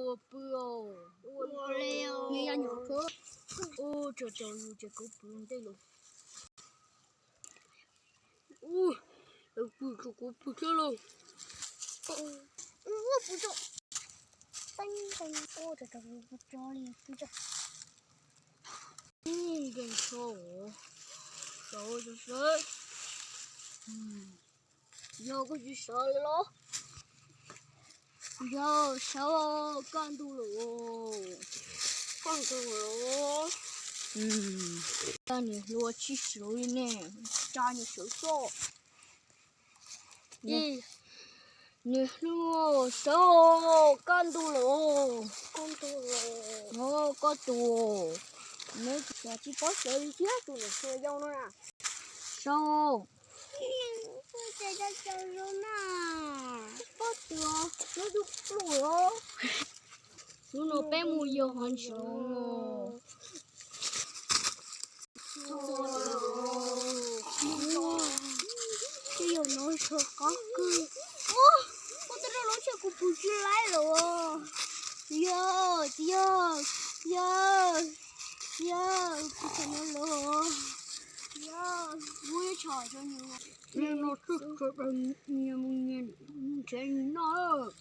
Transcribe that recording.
Ua pw os. Ua le os. Nws yog nyuam qhuav. Ua tsaug tsaug yus ces kuv pw ntej los. Ua, pw tsuas kuv pw thiab lauj. Ua pw tsuas. Teeb teeb ua tsaug tsaug yus pw tso li pw tso. Nkees tshaj os. Sawv sawv. Yog koj tsis sawv los? Yog sawv, kaj ntug lawm. Kaj ntug lawm. Tsa niam hluas tsis sawv li ne, tsa niam sawv xwb. Niam hluas sawv, kaj ntug lawm. Kaj ntug lawm. Kaj tus, neb tsis paub sawv li thiab tus niam hluas yau no na. Sawv. Tsis paub sawv na. Tsis paub sawv, neb tub pluj los. Hnub no peb mus yos hav zoov. Twb yog no so qab kawg. Ua, ua tau rau lub tsheb kuv pw tsis laib lawm. Yog, yog, yog, yog, kuv tsis nyob lawm. Yog, kuv ib tsham tso nyob. Nyob no twb tso nyias mus nyias ntshe noj.